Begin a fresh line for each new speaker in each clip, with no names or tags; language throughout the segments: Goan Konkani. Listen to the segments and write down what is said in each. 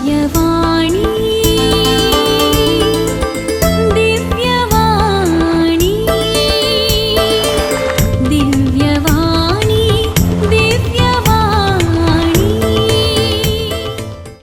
दिव्यवाणी, दिव्यवाणी, दिव्यवाणी, दिव्यवाणी.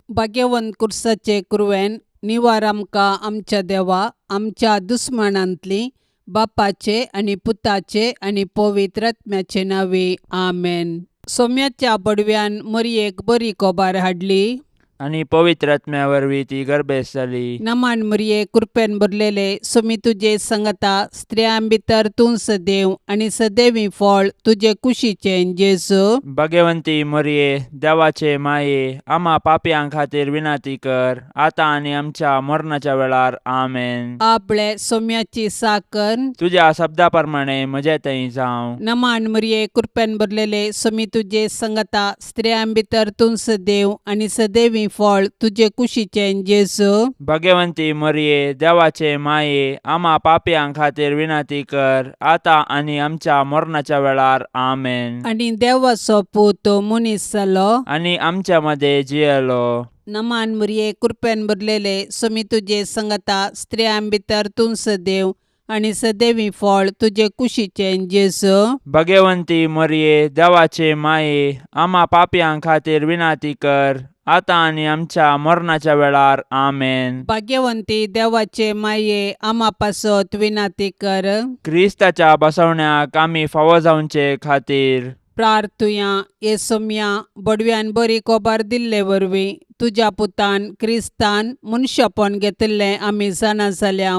भाग्यवंत कुर्साचे कुरवेन निवार आमकां आमच्या देवा आमच्या दुस्मानांतली बापाचे आनी पुताचे आनी पवित्र आत्म्याचे नांवे, आमेन. सोम्याच्या बडव्यान मरयेक बरी कोबार हाडली.
आनी पवित्र आत्म्या वरवीं ती गर्भेस्त जाली.
नमान मरये, कृपेन भरलेले, सोमी तुजे संगता, स्त्रियां भितर तूं सदैव आनी सदैवी फळ तुजे कुशीचें जेजू.
भगवंती मरये, देवाचे माये, आमा पापयां खातीर विनंती कर, आतां आनी आमच्या मरणाच्या वेळार. आमेन.
आपले सोम्याची साकर.
तुज्या शब्दा प्रमाणे म्हजे थंय जावं.
नमान मरये, कृपेन भरलेले, सोमी तुजे संगता, स्त्रियां भितर तूं सदैव आनी सदैवी फळ तुजे कुशीचें जेजू.
भगवंती मरये, देवाचे माये, आमा पापयां खातीर विनंती कर, आतां आनी आमच्या मरणाच्या वेळार. आमेन.
आनी देवाचो पूत मनीस जालो.
आनी आमच्या मदें जियेलो.
नमान मरये, कृपेन भरलेले, सोमी तुजे संगता, स्त्रियां भितर तूं सदैव आनी सदैवी फळ तुजे कुशीचें जेजू.
भगवंती मरये, देवाचे माये, आमा पापयां खातीर विनंती कर, आतां आनी आमच्या मरणाच्या वेळार. आमेन.
भाग्यवंती देवाचे माये, आमा पासत विनंती कर.
क्रिस्ताच्या बसवण्याक आमी फावो जावचे खातीर.
प्रार्थुया. हे सोम्या, बडव्यान बरी कोबार दिल्ले वरवीं तुज्या पुतान क्रिस्तान मनशापण घेतिल्लें आमी जाणा जाल्या.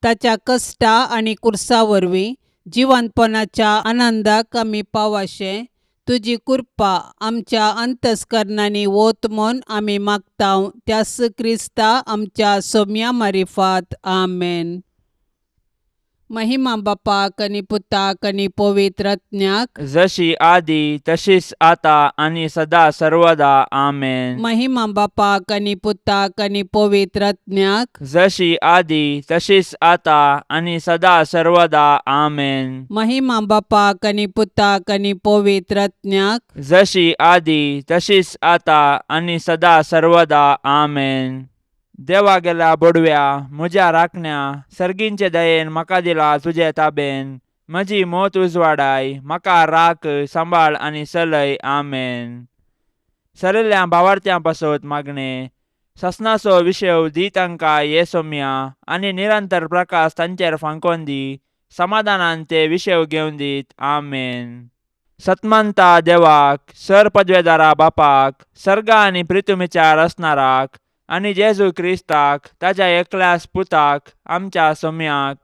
ताच्या कश्टा आनी कुर्सा वरवीं जिवंतपणाच्या आनंदाक आमी पावाशें तुजी कृपा आमच्या अंतस्करणांनी वत म्हूण आमी मागता, त्यास क्रिस्ता आमच्या सोम्या मारिफात. आमेन. महिमा बापाक आनी पुताक आनी पवित्र आत्म्याक.
जशी आदी तशीच आता आनी सदा सर्वदा. आमेन.
महिमा बापाक आनी पुताक आनी पवित्र आत्म्याक.
जशी आदी तशीच आता आनी सदा सर्वदा. आमेन.
महिमा बापाक आनी पुताक आनी पवित्र आत्म्याक.
जशी आदी तशीच आता आनी सदा सर्वदा. आमेन. देवा गेल्या बोडव्या, म्हज्या राखण्या, सर्गींचे दयेन म्हाका दिला तुजे ताबेन. म्हजी मोत उजवाडाय, म्हाका राख, सांबाळ आनी चलय. आमेन. सरिल्ल्या भावार्थ्यां पासत मागणें. ससनाचो विशेव दी तांकां ये सोम्या, आनी निरंतर प्रकाश तांचेर फांकोन दी. समाधानान ते विशेव घेवन दीत. आमेन. सतमंता देवाक, सर पदवेदारा बापाक, सर्गा आनी प्रितुमीच्या रचणाराक, आनी जेजू क्रिस्ताक, ताच्या एकल्याच पुताक, आमच्या सोम्याक,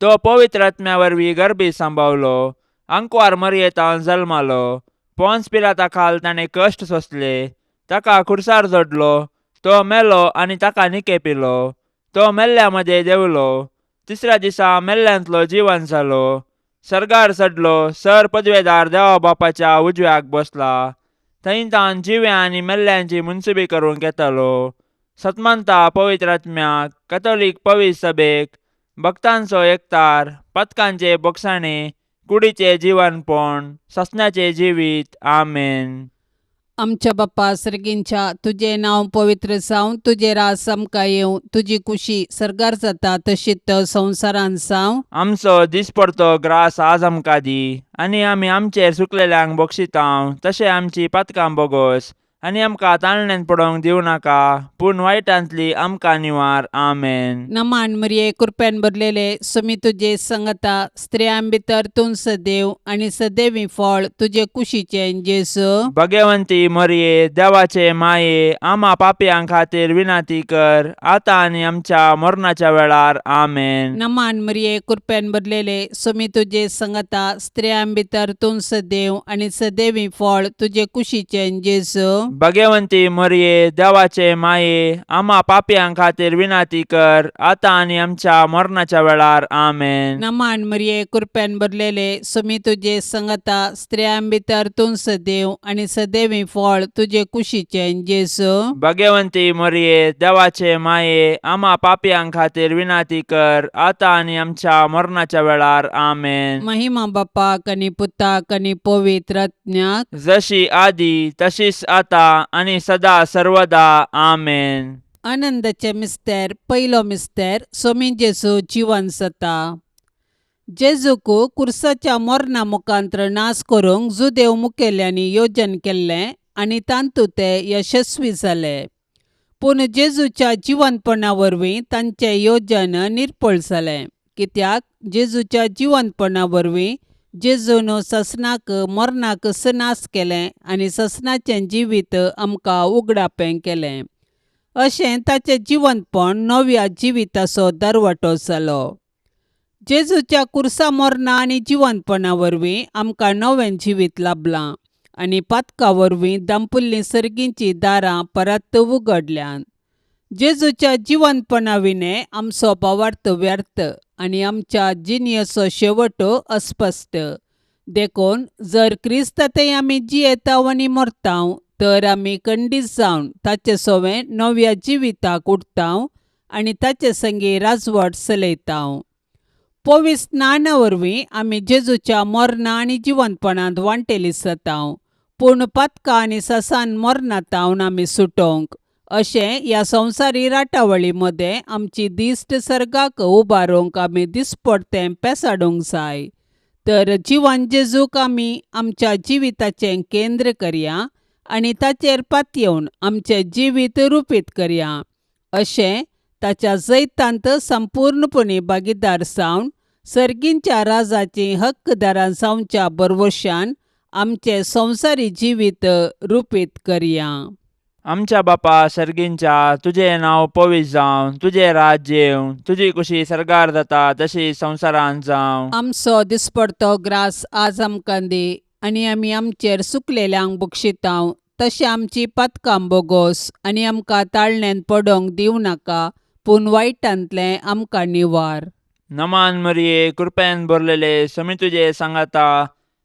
तो पवित्र आत्म्या वरवीं गर्भी सांबावलो, आंकवार मरयेतान जल्मालो, पोन्स पिलाता खाल ताणें कश्ट सोंसले, ताका खुर्सार जोडलो, तो मेलो आनी ताका निकेपिलो, तो मेल्ल्या मदें देंवलो, तिसऱ्या दिसा मेल्ल्यांतलो जिवन जालो, सर्गार चडलो, सर पदवेदार देवा बापाच्या उजव्याक बसला, थंय तावन जिव्या आनी मेल्ल्यांची मुनसुबी करूंक येतालो. सतमंता पवित्र आत्म्याक, कथोलीक पवित्र सभेक, भक्तांचो एकतार, पथकांचे बोगसाणे, कुडीचे जिवनपण, ससण्याचे जिवीत. आमेन.
आमच्या बाप्पा सर्गींच्या, तुजें नांव पवित्र जावं, तुजें राज आमकां येवं, तुजी कुशी सर्गार जाता तशीच संवसारांत जावं.
आमचो दिसपडतो ग्रास आज आमकां दी, आनी आमी आमचेर चुकलेल्यांक बक्षितांव तशें आमची पातकां बोगोस, आनी आमकां ताळण्यांत पडोवंक दिवं नाका, पूण वायटांतली आमकां निवार. आमेन.
नमान मरिये, कृपेन भरलेले, सुमी तुजे संगता, स्त्रियां भितर तूं सदैव आनी सदैवी फळ तुजे कुशीचें जेजू.
भगवंती मरिये, देवाचे माये, आमा पापयां खातीर विनंती कर, आतां आनी आमच्या मरणाच्या वेळार. आमेन.
नमान मरिये, कृपेन भरलेले, सुमी तुजे संगता, स्त्रियां भितर तूं सदैव आनी सदैवी फळ तुजे कुशीचें जेजू.
भगवंती मरिये, देवाचे माये, आमा पापयां खातीर विनंती कर, आतां आनी आमच्या मरणाच्या वेळार. आमेन.
नमान मरिये, कृपेन भरलेले, सुमी तुजे संगता, स्त्रियां भितर तूं सदैव आनी सदैवी फळ तुजे कुशीचें जेजू.
भगवंती मरिये, देवाचे माये, आमा पापयां खातीर विनंती कर, आतां आनी आमच्या मरणाच्या वेळार. आमेन.
महिमा बापाक आनी पुताक आनी पवित्र आत्म्याक.
जशी आदी तशीच आता आतां आनी सदा सर्वदा. आमेन.
आनंदाचे मिस्तेर. पयलो मिस्तेर, सोमी जेजू जिवन जाता. जेजूक कुर्साच्या मरणा मुखांत्र नाश करूंक जुदेव मुखेल्यांनी योजन केल्लें आनी तातूंत ते यशस्वी जाले. पूण जेजूच्या जिवनपणा वरवीं तांचें योजन निर्फळ जालें, कित्याक जेजूच्या जिवनपणा वरवीं जेजून ससनाक मरणाक नाश केलें आनी ससनाचें जिवीत आमकां उगडापें केलें. अशें ताचें जिवनपण नव्या जिविताचो दरवटो जालो. जेजूच्या कुर्सा मरणा आनी जिवनपणा वरवीं आमकां नवें जिवीत लाबलां आनी पातका वरवीं दांपुल्लीं सर्गींचीं दारां परत उगडल्यांत. जेजूच्या जिवनपणा विणें आमचो भावार्थ व्यर्थ आनी आमच्या जिणेचो शेवट अस्पश्ट. देखून जर क्रिस्तांतय आमी जियेताव आनी मरताव तर आमी खंडीत जावन ताचे सवें नव्या जिविताक उठताव आनी ताचे संगी राजवट चलयताव. पवित्र स्नाना वरवीं आमी जेजूच्या मरणा आनी जिवनपणांत वांटेली जाताव. पूण पातकां आनी ससान मरणांत आमी सुटोवंक अशें ह्या संवसारी राटावळी मदें आमची दिश्ट सर्गाक उबारूंक आमी दिसपडतें पेसाडूंक जाय. तर जिवन जेजूक आमी आमच्या जिविताचें केंद्र करया आनी ताचेर पातयेवन आमचें जिवीत रुपीत करया. अशें ताच्या जैतांत संपूर्णपणी भागीदार जावन सर्गींच्या राजाचीं हक्कदारां जावच्या भरवशान आमचें संवसारी जिवीत रुपीत करया.
आमच्या बापा सर्गींच्या, तुजें नांव पवित्र जावं, तुजें राज्य येवं, तुजी कुशी सर्गार जाता तशी संवसारांत जावं.
आमचो दिसपडतो ग्रास आज आमकां दी आनी आमी आमचेर सुकलेल्यांक बक्षितांव तशें आमची पातकां बोगोस आनी आमकां ताळण्यांत पडोवंक दिवं नाका, पूण वायटांतलें आमकां निवार.
नमान मरिये, कृपेन भरलेले, समी तुजे सांगाता,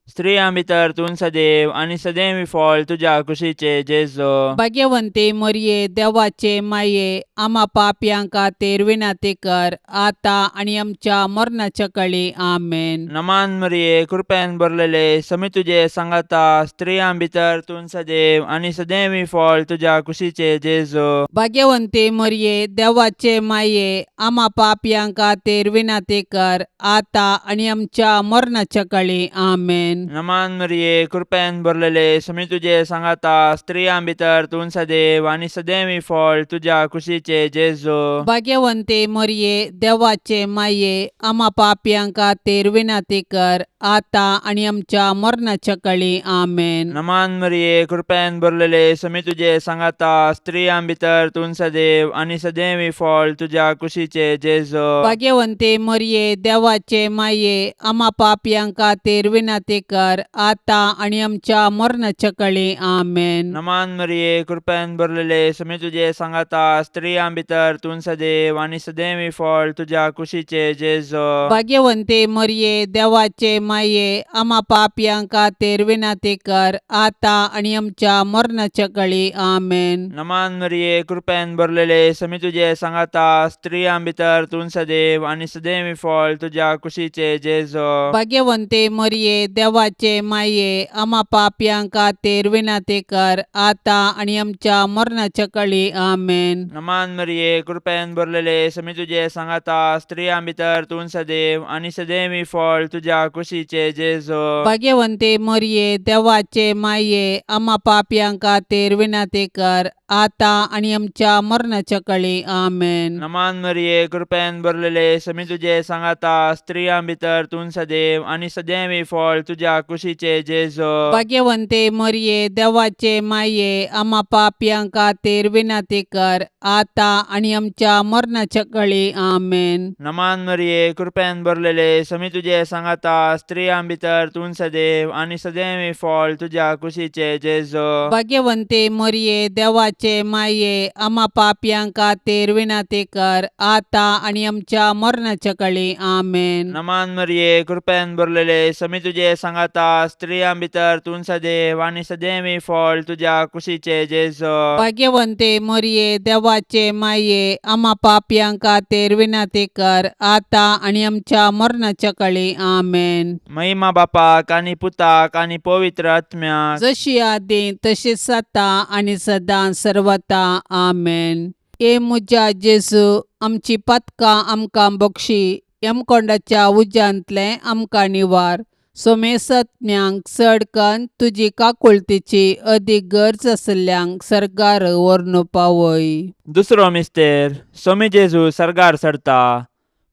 स्त्रियां भितर तूं सदैव आनी सदैव फळ तुज्या कुशीचे जेजो.
भाग्यवंती मरिये, देवाचे माये, आमा पापयां खातीर विनंती कर, आतां आनी आमच्या मरणाच्या कळी. आमेन.
नमान मरिये, कृपेन भरलेले, समी तुजे सांगाता, स्त्रियां भितर तूं सदैव आनी सदैव फळ तुज्या कुशीचे जेजो.
भाग्यवंती मरिये, देवाचे माये, आमा पापयां खातीर विनंती कर, आतां आनी आमच्या मरणाच्या कळी. आमेन.
नमान मरिये, कृपेन भरलेले, समी तुजे सांगाता, स्त्रियां भितर तूं सदैव आनी सदैव फळ तुज्या कुशीचे जेजो.
भाग्यवंती मरिये, देवाचे माये, आमा पापयां खातीर विनंती कर, आतां आनी आमच्या मरणाच्या कळी. आमेन.
नमान मरिये, कृपेन भरलेले, समी तुजे सांगाता, स्त्रियां भितर तूं सदैव आनी सदैव फळ तुज्या कुशीचे जेजो.
भाग्यवंती मरिये, देवाचे माये, आमा पापयां खातीर विनंती कर, आतां आनी आमच्या मरणाच्या कळी. आमेन.
नमान मरिये, कृपेन भरलेले, समी तुजे सांगाता, स्त्रियां भितर तूं सदैव आनी सदैव फळ तुज्या कुशीचे जेजो.
भाग्यवंती मरिये, देवाचे माये, आमा पापयां खातीर विनंती कर, आतां आनी आमच्या मरणाच्या कळी. आमेन.
नमान मरिये, कृपेन भरलेले, समी तुजे सांगाता, स्त्रियां भितर तूं सदैव आनी सदैव फळ तुज्या कुशीचे जेजो.
भाग्यवंती मरिये, देवाचे माये, आमा पापयां खातीर विनंती कर, आतां आनी आमच्या मरणाच्या कळी. आमेन.
नमान मरिये, कृपेन भरलेले, समी तुजे सांगाता, स्त्रियां भितर तूं सदैव आनी सदैव फळ तुज्या कुशीचे जेजो.
भाग्यवंती मरिये, देवाचे माये, आमा पापयां खातीर विनंती कर, आतां आनी आमच्या मरणाच्या कळी. आमेन.
नमान मरिये, कृपेन भरलेले, समी तुजे सांगाता, स्त्रियां भितर तूं सदैव आनी सदैव फळ तुज्या कुशीचे जेजो.
भाग्यवंती मरिये, देवाचे माये, आमा पापयां खातीर विनंती कर, आतां आनी आमच्या मरणाच्या कळी. आमेन.
नमान मरिये, कृपेन भरलेले, समी तुजे सांगाता, स्त्रियां भितर तूं सदैव आनी सदैव फळ तुज्या कुशीचे जेजो.
भाग्यवंती मरिये, देवाचे देवाचे माये आमा पापयां खातीर विनंती कर आतां आनी आमच्या मरणाच्या कळी. आमेन.
नमान मरिये, कृपेन भरलेले, समी तुजे सांगाता, स्त्रियां भितर तूं सदैव आनी सदैवी फळ तुज्या कुशीचे जेजो.
भाग्यवंते मरिये, देवाचे माये, आमा पापयां खातीर विनंती कर आतां आनी आमच्या मरणाच्या कळी. आमेन.
महिमा बापाक आनी पुताक आनी पवित्र आत्म्याक.
जशी आदी तशीच आतां आनी सदां सर्वता. आमेन. ए म्हज्या जेजू, आमची पातकां आमकां बक्षी, यमकोंडाच्या उज्यांतलें आमकां निवार, सोमेसत्म्यांक चड कन्न तुजी काकुळतीची अदीक गरज आशिल्ल्यांक सर्गार व्हरून पावय.
दुसरो मिस्तेर, सोमी जेजू सर्गार चडता.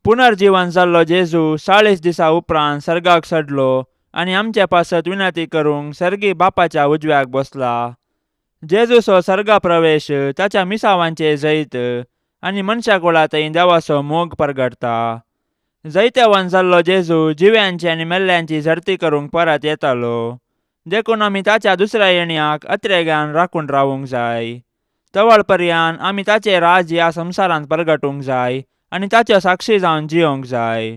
पुनर्जीवन जाल्लो जेजू 40 दिसा उपरांत सर्गाक चडलो आनी आमचे पासत विनंती करूंक सर्गी बापाच्या उजव्याक बसला. जेजूचो सर्गा प्रवेश ताच्या मिसावांचे जैत आनी मनशा कुळा थंय देवाचो मोग परगटता. जैतेवान जाल्लो जेजू जिव्यांची आनी मेल्ल्यांची झडती करूंक परत येतालो, देखून आमी ताच्या दुसऱ्या येण्याक अत्रेगान राखून रावूंक जाय. तवळ पर्यान आमी ताचें राज ह्या संवसारांत परगटूंक जाय आनी ताच्यो साक्षी जावन जियोंक जाय.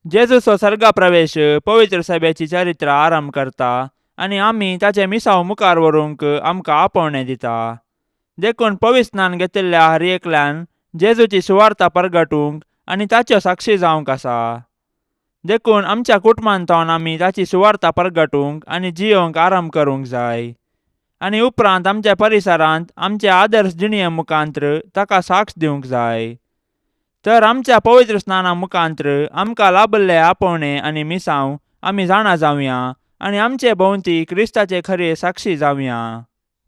जेजूचो सर्गा प्रवेश पवित्र सभेची चरित्र आरंभ करता आनी आमी ताचें मिसांव मुखार व्हरूंक आमकां आपोवणें दिता. देखून पवित्र स्नान घेतिल्ल्या हर एकल्यान जेजूची सुवार्ता परगटूंक आनी ताच्यो साक्षी जावंक आसा. देखून आमच्या कुटुंबांत आमी ताची सुवार्ता परगटूंक आनी जियोंक आरंभ करूंक जाय आनी उपरांत आमच्या परिसरांत आमचे आदर्श जिणये मुखांत्र ताका साक्ष दिवंक जाय. तर आमच्या पवित्र स्नाना मुखांत्र आमकां लाभल्ले आपोवणें आनी मिसांव आमी जाणा जावया आनी आमचे भोंवती क्रिस्ताचे खरे साक्षी जावया.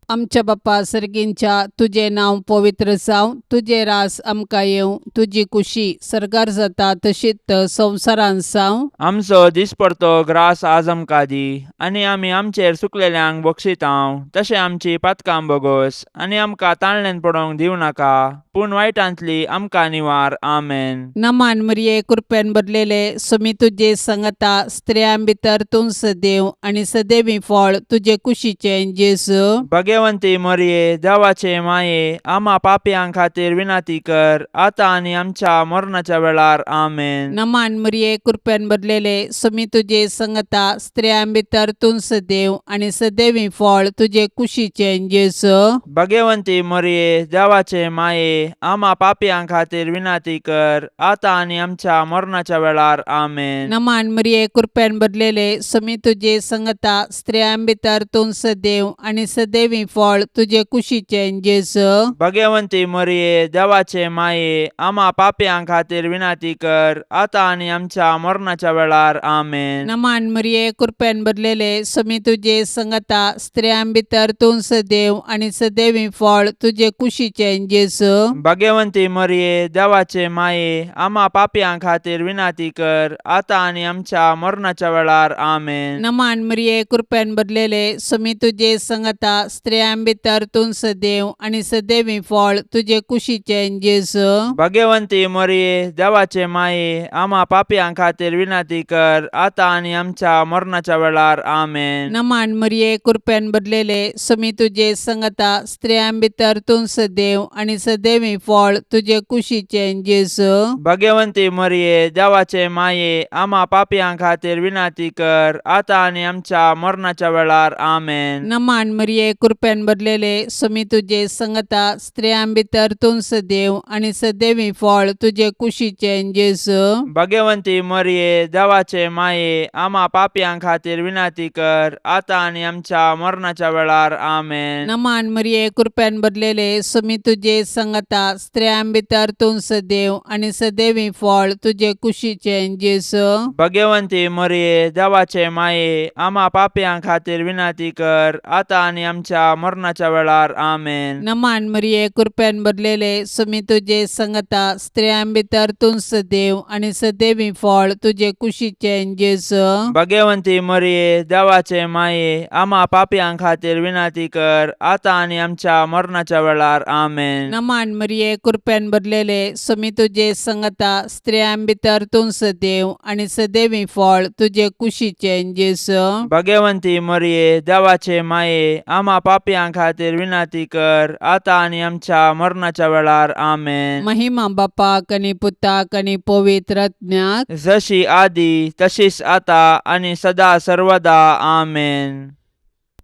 आमच्या बापा सर्गींच्या, तुजें नांव पवित्र जावं, तुजें रास आमकां येवं, तुजी कुशी सर्गार जाता तशीच संवसारांत जावं.
आमचो दिसपडतो ग्रास आज आमकां दी आनी आमी आमचेर सुकलेल्यांक बक्षितांव तशें आमची पातकां बोगोस आनी आमकां ताळणेन पडोवंक दिवं नाका, पूण वायटांतली आमकां निवार. आमेन.
नमान मरिये, कृपेन भरलेले, सुमी तुजे संगता, स्त्रियां भितर तूं सदैव आनी सदैवी फळ तुजे कुशीचें जेजू.
भगवंती मरिये, देवाचे माये, आमा पापयां खातीर विनंती कर आतां आनी आमच्या मरणाच्या वेळार. आमेन.
नमान मरिये, कृपेन भरलेले, सुमी तुजे संगता, स्त्रियां भितर तूं सदैव आनी सदैवी फळ तुजे कुशीचें जेजू.
भगवंती मरिये, देवाचे माये, आमा पापयां खातीर विनंती कर आतां आनी आमच्या मरणाच्या वेळार. आमेन.
नमान मरिये, कृपेन भरलेले, सुमी तुजे संगता, स्त्रियां भितर तूं सदैव आनी सदैवी फळ तुजे कुशीचें जेजू.
भगवंती मरिये, देवाचे माये, आमा पापयां खातीर विनंती कर आतां आनी आमच्या मरणाच्या वेळार. आमेन.
नमान मरिये, कृपेन भरलेले, सुमी तुजे संगता, स्त्रियां भितर तूं सदैव आनी सदैवी फळ तुजे कुशीचें जेजू.
भगवंती मरिये, देवाचे माये, आमा पापयां खातीर विनंती कर आतां आनी आमच्या मरणाच्या वेळार. आमेन.
नमान मरिये, कृपेन भरलेले, सुमी तुजे संगता, स्त्रियां भितर तूं सदैव आनी सदैवी फळ तुजे कुशीचें जेजू.
भगवंती मरिये, देवाचे माये, आमा पापयां खातीर विनंती कर आतां आनी आमच्या मरणाच्या वेळार. आमेन.
नमान मरिये, कृपेन भरलेले, सुमी तुजे संगता, स्त्रियां भितर तूं सदैव आनी सदैवी फळ तुजे कुशीचें जेजू.
भगवंती मरिये, देवाचे माये, आमा पापयां खातीर विनंती कर आतां आनी आमच्या मरणाच्या वेळार. आमेन.
नमान मरिये, कृपेन भरलेले, सुमी तुजे संगता, स्त्रियां भितर तूं सदैव आनी सदैवी फळ तुजे कुशीचें जेजू.
भगवंती मरिये, देवाचे माये, आमा पापयां खातीर विनंती कर आतां आनी आमच्या मरणाच्या वेळार. आमेन.
नमान मरिये, कृपेन भरलेले, सुमी तुजे संगता, स्त्रियां भितर तूं सदैव आनी सदैवी फळ तुजे कुशीचें जेजू.
भगवंती मरिये, देवाचे माये, आमा पापयां खातीर विनंती कर आतां आनी आमच्या मरणाच्या वेळार. आमेन.
नमान मरिये, कृपेन भरलेले, सुमी तुजे संगता, स्त्रियां भितर तूं सदैव आनी सदैवी फळ तुजे कुशीचें जेजू.
भगवंती मरिये, देवाचे माये, आमा पापयां खातीर विनंती कर आतां आनी आमच्या मरणाच्या वेळार. आमेन.
नमान मरिये, कृपेन भरलेले, सुमी तुजे संगता, स्त्रियां भितर तूं सदैव आनी सदैवी फळ तुजे कुशीचें जेजू.
भगवंती मरिये, देवाचे माये, आमा पापयां पापयां खातीर विनंती कर आतां आनी आमच्या मरणाच्या वेळार. आमेन.
महिमा बापाक आनी पुताक आनी पवित्र आत्म्याक.
जशी आदी तशीच आता आनी सदा सर्वदा. आमेन.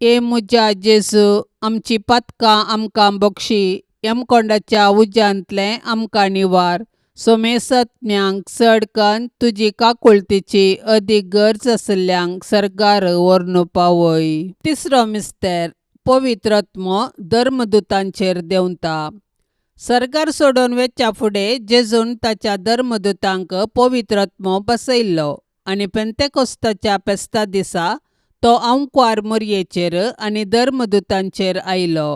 ए म्हज्या जेजू, आमची पातकां आमकां बक्षी, यमकोंडाच्या उज्यांतलें आमकां निवार, सोमेसत्म्यांक चड कन्न तुजी काकुळतीची अदीक गरज आशिल्ल्यांक सर्गार व्हरून पावय. तिसरो मिस्तेर, पवित्र आत्मो धर्मदुतांचेर देंवता. सर्गार सोडून वेच्या फुडें जेजून ताच्या धर्मदुतांक पवित्र आत्मो बसयल्लो आनी पेंतेकोस्ताच्या फेस्ता दिसा तो आंकवार मोरयेचेर आनी धर्मदुतांचेर आयलो.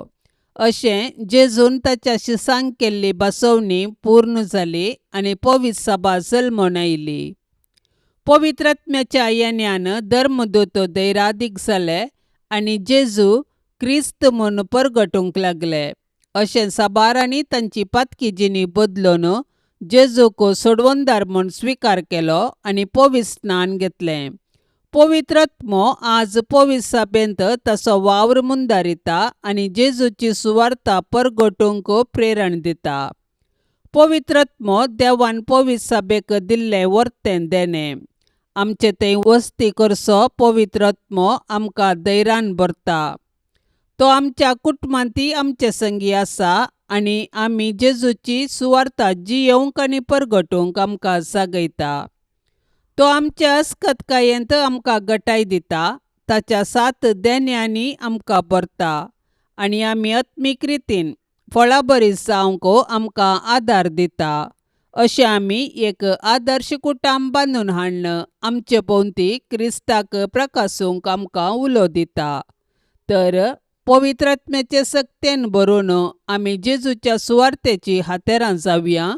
अशें जेजून ताच्या शिसांक केल्ली बसवणी पूर्ण जाली आनी पवित्र सभा जल्मून आयली. पवित्र आत्म्याच्या येण्यान धर्मदूत धैरादीक जाले आनी जेजू क्रिस्त म्हूण परगटूंक लागले. अशें साबारांनी तांची पातकी जिणी बदलून जेजूक सोडवणदार म्हूण स्विकार केलो आनी पवित्र स्नान घेतलें. पवित्र आत्मो आज पवित्र सभेंत ताचो वावर मुंदारिता आनी जेजूची सुवार्ता परगटूंक प्रेरण दिता. पवित्र आत्मो देवान पवित्र सभेक दिल्लें वर्तें देणें. आमचे थंय वस्ती करचो पवित्र आत्मो आमकां धैर्यान भरता. तो आमच्या कुटुंबांतय आमचे संगी आसा आनी आमी जेजूची सुवार्ता जियेवंक आनी परगटूंक आमकां जागयता. तो आमच्या अस्कतकायेंत आमकां गटाय दिता, ताच्या सात देण्यांनी आमकां भरता आनी आमी आत्मीक रितीन फळाबरी जावंक आमकां आदार दिता. अशें आमी एक आदर्श कुटुंब बांदून हाडून आमचे भोंवती क्रिस्ताक प्रकासूंक आमकां उलो दिता. तर पवित्र आत्म्याचे सक्तेन भरून आमी जेजूच्या सुवार्तेची हातेरां जावया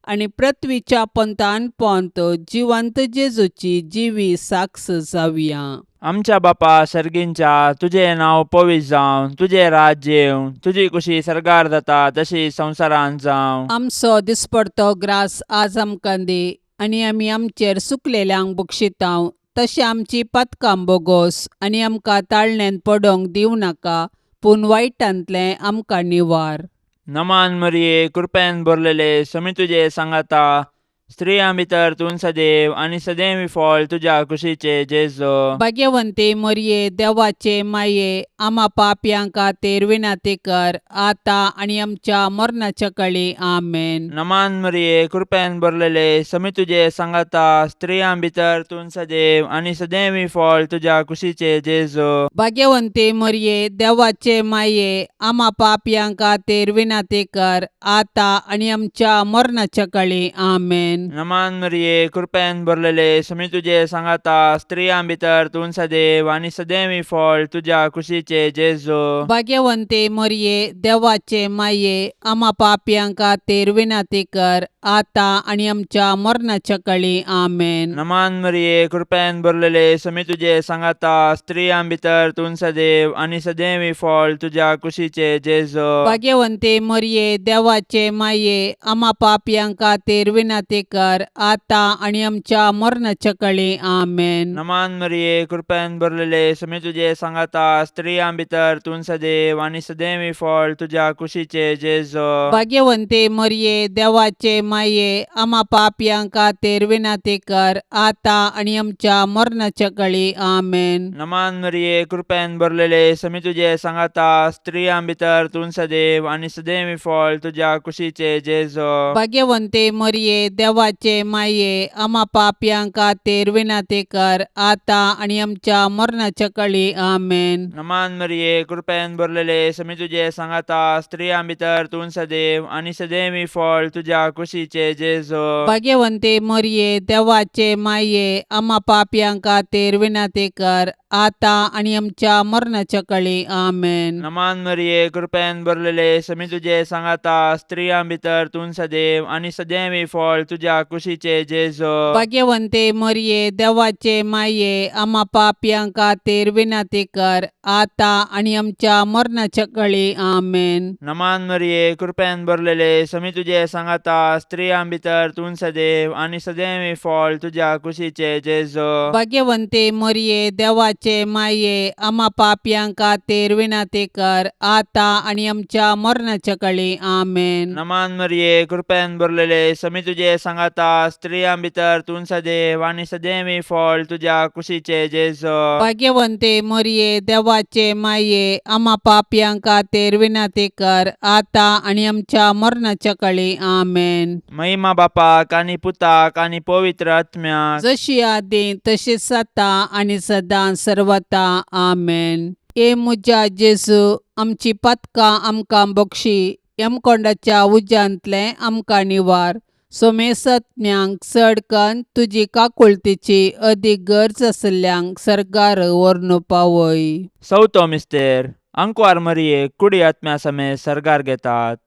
आनी पृथ्वीच्या पंथान पोंत जिवंत जेजूची जिवी साक्ष जावया.
आमच्या बापा सर्गींच्या, तुजें नांव पवित्र जावं, तुजें राज्य येवं, तुजी कुशी सर्गार जाता तशी संवसारांत जावं.
आमचो दिसपडतो ग्रास आज आमकां दी आनी आमी आमचेर सुकलेल्यांक बक्षितांव तशें आमची पातकां बोगोस आनी आमकां ताळण्यांत पडोंक दिवं नाका, पूण वायटांतलें आमकां निवार.
नमान मरिये, कृपेन भरलेले, समी तुजे सांगाता, स्त्रियां भितर तूं सदैव आनी सदैव फळ तुज्या कुशीचे जेजू.
भाग्यवंती मरिये, देवाचे माये, आमा पापयां खातीर विनंती कर आतां आनी आमच्या मरणाच्या कळी. आमेन.
नमान मरिये, कृपेन भरलेले, समी तुजे सांगाता, स्त्रियां भितर तूं सदैव आनी सदैव फळ तुज्या कुशीचे जेजू.
भाग्यवंती मरिये, देवाचे माये, आमा पापयां खातीर विनंती कर आतां आनी आमच्या मरणाच्या कळी. आमेन.
नमान मरिये, कृपेन भरलेले, समी तुजे सांगाता, स्त्रियां भितर तूं सदैव आनी सदैव फळ तुज्या कुशीचे जेजू.
भाग्यवंती मरिये, देवाचे माये, आमा पापयां खातीर विनंती कर आतां आनी आमच्या मरणाच्या कळी. आमेन.
नमान मरिये, कृपेन भरलेले, समी तुजे सांगाता, स्त्रियां भितर तूं सदैव आनी सदैव फळ तुज्या कुशीचे जेजू.
भाग्यवंती मरिये, देवाचे माये, आमा पापयां खातीर विनंती कर आतां आनी आमच्या मरणाच्या कळी. आमेन.
नमान मरिये, कृपेन भरलेले, समी तुजे सांगाता, स्त्रियां भितर तूं सदैव आनी सदैव फळ तुज्या कुशीचे जेजू.
भाग्यवंती मरिये, देवाचे माये, आमा पापयां खातीर विनंती कर आतां आनी आमच्या मरणाच्या कळी. आमेन.
नमान मरिये, कृपेन भरलेले, समी तुजे सांगाता, स्त्रियां भितर तूं सदैव आनी सदैव फळ तुज्या कुशीचे जेजू.
भाग्यवंती मरिये, देवाचे माये, आमा पापयां खातीर विनंती कर आतां आनी आमच्या मरणाच्या कळी. आमेन.
नमान मरिये, कृपेन भरलेले, समी तुजे सांगाता, स्त्रियां भितर तूं सदैव आनी सदैव फळ तुज्या कुशीचे जेजू.
भाग्यवंती मरिये, देवाचे माये, आमा पापयां खातीर विनंती कर आतां आनी आमच्या मरणाच्या कळी. आमेन.
नमान मरिये, कृपेन भरलेले, समी तुजे सांगाता, स्त्रियां भितर तूं सदैव आनी सदैव फळ तुज्या तुज्या कुशीचे जेजो.
भाग्यवंते मरये, देवाचे माये, आमा पापयां खातीर विनंती कर, आतां आनी आमच्या मरणाच्या कळी. आमेन.
नमान मरिये, कृपेन भरलेले, समी तुजे सांगाता, स्त्रियां भितर तूं सदैव आनी सदैव फळ तुज्या कुशीचे जेजो.
भाग्यवंते मरये, देवाचे माये, आमा पापयां खातीर विनंती कर, आतां आनी आमच्या मरणाच्या कळी. आमेन.
नमान मरिये, कृपेन भरलेले, समी तुजे सांगाता, स्त्रियां भितर तूं सदैव आनी सदैव फळ तुज्या कुशीचे जेजो.
भाग्यवंते मरिये, देवाचे माये, आमा पापयां खातीर विनंती कर, आतां आनी आमच्या मरणाच्या कळी. आमेन.
महिमा बापाक आनी पुताक आनी पवित्र आत्म्याक.
जशी आदी तशीच आतां आनी सदां सर्वता. आमेन. हे म्हज्या जेजू, आमची पातकां आमकां बक्षी, यमकोंडाच्या उज्यांतलें आमकां निवार, सोमेसत्म्यांक चड कन्न तुजी काकुळतीची अदीक गरज आशिल्ल्यांक सर्गार व्हरून पावय.
चवथो मिस्तेर. आंकवार मरियेक कुडी आत्म्या समेत सर्गार घेतात.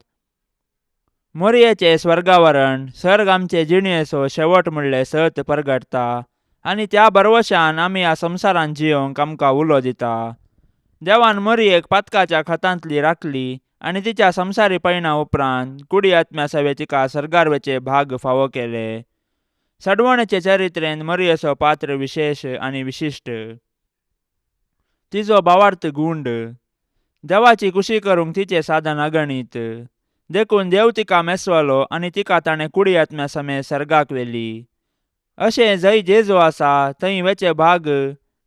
मोरयेचें स्वर्गावरण सर्ग आमचे जिणेचो शेवट म्हणलें सत परगटता आनी त्या भरवशान आमी ह्या संवसारांत जियोंक आमकां उलो दिता. देवान मोरयेक पातकाच्या खतांतली राखली आनी तिच्या संवसारी पयणा उपरांत कुडी आत्म्या सवे तिका सर्गार वचे भाग फावो केले. सडवणेचे चरित्रेन मोरयेचो पात्र विशेश आनी विशिश्ट. तिजो भावार्थ गुंड. देवाची कुशी करूंक तिचें साधन अगणीत. देखून देव तिका मेसवलो आनी तिका ताणें कुडी आत्म्या समेत सर्गाक व्हेली. अशें जंय जेजू आसा थंय वेचे भाग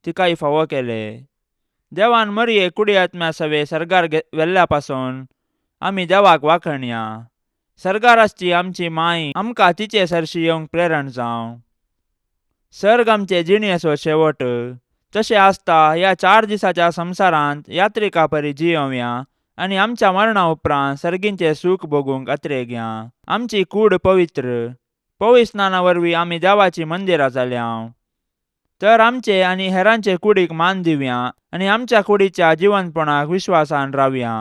तिकाय फावो केले. देवान मरये कुडी आत्म्या सवे सर्गार व्हेल्ल्या पासून आमी देवाक वाखणया. सर्गार आसची आमची माय आमकां तिचे सरशी येवंक प्रेरण जावं. सर्ग आमचे जिणेचो शेवट तशें आसता ह्या 4 दिसाच्या संवसारांत यात्रिका परी जियोवया आनी आमच्या मरणा उपरांत सर्गींचें सूख भोगूंक अत्रेगया. आमची कूड पवित्र पवित्र स्नाना वरवीं आमी देवाची मंदिरां जाल्या. तर आमचे आनी हेरांचे कुडीक मान दिवया आनी आमच्या कुडीच्या जिवनपणाक विश्वासान रावया.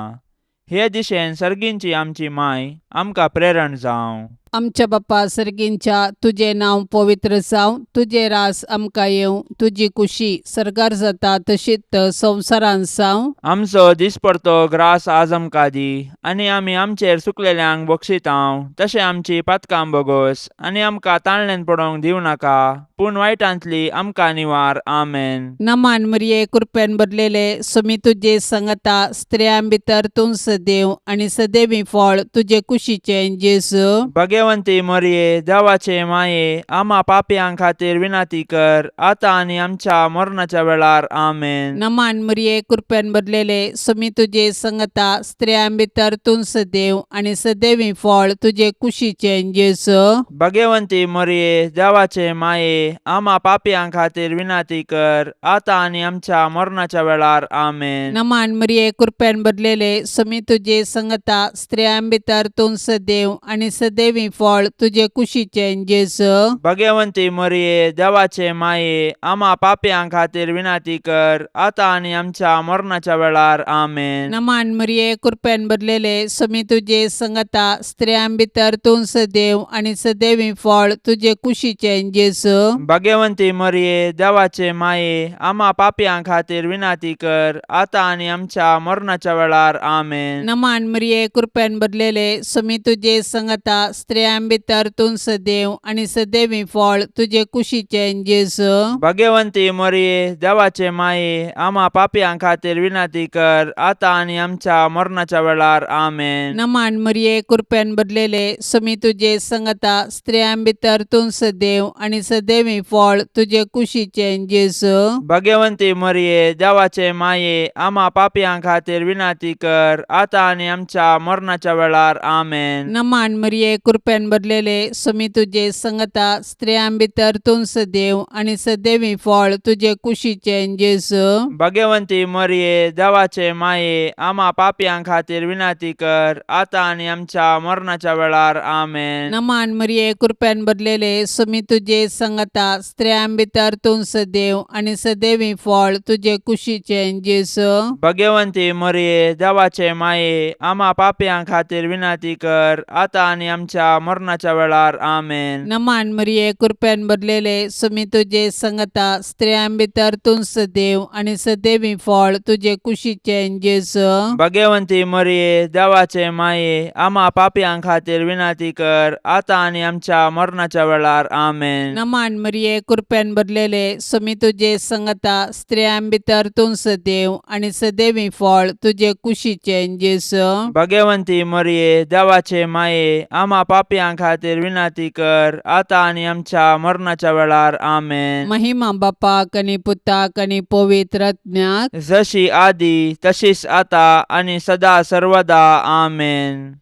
हे दिशेन सर्गींची आमची माय आमकां प्रेरण जावं.
आमच्या बापा सर्गींच्या, तुजें नांव पवित्र जावं, तुजें रास आमकां येवं, तुजी कुशी सर्गार जाता तशीच संवसारांत जावं.
आमचो दिसपडतो ग्रास आज आमकां दी आनी आमी आमचेर चुकलेल्यांक बक्षितांव तशें आमची पातकां बोगोस आनी आमकां ताणल्यान पडोवंक दिवं नाका, पूण वायटांतली आमकां निवार. आमेन.
नमान मरिये, कृपेन भरलेले, सुमी तुजे संगता, स्त्रियां भितर तूं सदैव आनी सदैवी फळ तुजे कुशीचें जेजू.
भगवंती मरिये, देवाचे माये, आमा पापयां खातीर विनंती कर, आतां आनी आमच्या मरणाच्या वेळार. आमेन.
नमान मरिये, कृपेन भरलेले, सुमी तुजे संगता, स्त्रियां भितर तूं सदैव आनी सदैवी फळ तुजे कुशीचें जेजू.
भगवंती मरिये, देवाचे माये, आमा पापयां खातीर विनंती कर, आतां आनी आमच्या मरणाच्या वेळार. आमेन.
नमान मरिये, कृपेन भरलेले, सुमी तुजे संगता, स्त्रियां भितर तूं सदैव आनी सदैवी फळ तुजे कुशीचें जेजू.
भगवंती मरिये, देवाचे माये, आमा पापयां खातीर विनंती कर, आतां आनी आमच्या मरणाच्या वेळार. आमेन.
नमान मरिये, कृपेन भरलेले, सुमी तुजे संगता, स्त्रियां भितर तूं सदैव आनी सदैवी फळ तुजे कुशीचें जेजू.
भगवंती मरिये, देवाचे माये, आमा पापयां खातीर विनंती कर, आतां आनी आमच्या मरणाच्या वेळार. आमेन.
नमान मरिये, कृपेन भरलेले, सुमी तुजे संगता, स्त्रियां भितर तूं सदैव आनी सदैवी फळ तुजे कुशीचें जेजू.
भगवंती मरिये, देवाचे माये, आमा पापयां खातीर विनंती कर, आतां आनी आमच्या मरणाच्या वेळार. आमेन.
नमान मरिये, कृपेन भरलेले, सुमी तुजे संगता, स्त्रियां भितर तूं सदैव आनी सदैवी फळ तुजे कुशीचें जेजू.
भगवंती मरिये, देवाचे माये, आमा पापयां खातीर विनंती कर, आतां आनी आमच्या मरणाच्या वेळार. आमेन.
नमान मरिये, कृपेन भरलेले, सुमी तुजे संगता, स्त्रियां भितर तूं सदैव आनी सदैवी फळ तुजे कुशीचें जेजू.
भगवंती मरिये, देवाचे माये, आमा पापयां खातीर विनंती कर, आतां आनी आमच्या मरणाच्या वेळार. आमेन.
नमान मरिये, कृपेन भरलेले, सुमी तुजे संगता, स्त्रियां भितर तूं सदैव आनी सदैवी फळ तुजे कुशीचें जेजू.
भगवंती मरिये, देवाचे माये, आमा पापयां खातीर विनंती कर, आतां आनी आमच्या आमच्या मरणाच्या वेळार. आमेन.
नमान मरिये, कृपेन भरलेले, सुमी तुजे संगता, स्त्रियां भितर तूं सदैव आनी सदैवी फळ तुजे कुशीचें जेजू.
भगवंती मरिये, देवाचे माये, आमा पापयां खातीर विनंती कर, आतां आनी आमच्या मरणाच्या वेळार. आमेन.
नमान मरिये, कृपेन भरलेले, सुमी तुजे संगता, स्त्रियां भितर तूं सदैव आनी सदैवी फळ तुजे कुशीचें जेजू.
भगवंती मरिये, देवाचे माये, आमा पापयां खातीर विनंती कर, आतां आनी आमच्या मरणाच्या वेळार. आमेन.
महिमा बापाक आनी पुताक आनी पवित्र आत्म्याक.
जशी आदी तशीच आता आनी सदा सर्वदा. आमेन.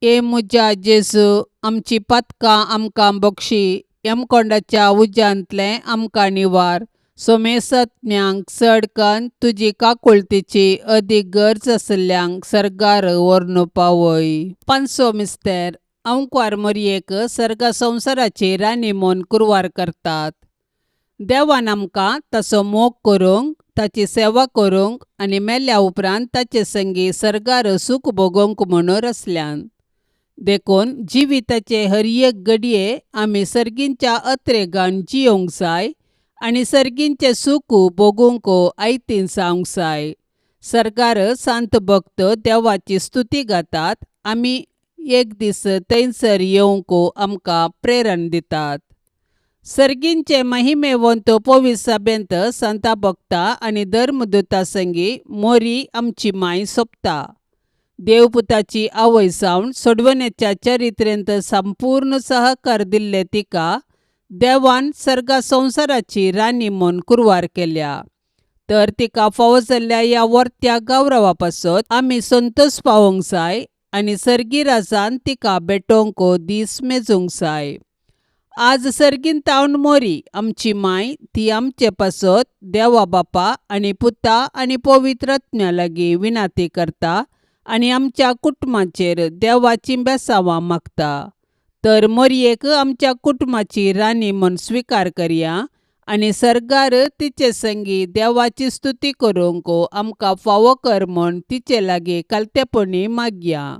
ए म्हज्या जेजू, आमची पातकां आमकां बक्षी, यमकोंडाच्या उज्यांतलें आमकां निवार, सोमेसत्म्यांक चड कन्न तुजी काकुळतीची अदीक गरज आशिल्ल्यांक सर्गार व्हरून पावय. पांचसो मिस्तेर. अंकवार मोरयेक सर्गा संवसाराची राणी म्हूण कुरवार करतात. देवान आमकां ताचो मोग करूंक, ताची सेवा करूंक आनी मेल्या उपरांत ताचे संगी सर्गार सूख भोगोवंक म्हणून रचल्यान. देखून जिविताचे हर एक घडये आमी सर्गींच्या अत्रेगान जियोंक जाय आनी सर्गींचें सूख भोगूंक आयतीन जावंक जाय. सर्गार सांत भक्त देवाची स्तुती गातात, आमी एक दीस थंयसर येवंक आमकां प्रेरण दितात. सर्गींचे महिमेवंत पवित्र सभेंत संता भक्ता आनी धर्मदूता संगी मोरी आमची माय सोंपता. देवपुताची आवय जावन सोडवण्याच्या चरित्रेंत संपूर्ण सहकार दिल्ले तिका देवान सर्गा संवसाराची राणी म्हूण कुरवार केल्या. तर तिका फावो जाल्ल्या ह्या वर्त्या गौरवा पासत आमी संतोश पावोवंक जाय आनी सर्गी राजान तिका भेटोवंक दीस मेजूंक जाय. आज सर्गीन तावन मोरी आमची माय ती आमचे पासत देवा बापा आनी पुता आनी पवित्र आत्म्या लागीं विनाती करता आनी आमच्या कुटुंबाचेर देवाची बेसांवां मागता. तर मोरयेक आमच्या कुटुंबाची राणी म्हूण स्विकार करया आनी सर्गार तिचे संगी देवाची स्तुती करूंक आमकां फावो कर म्हूण तिचे लागीं कालतेपणी मागया.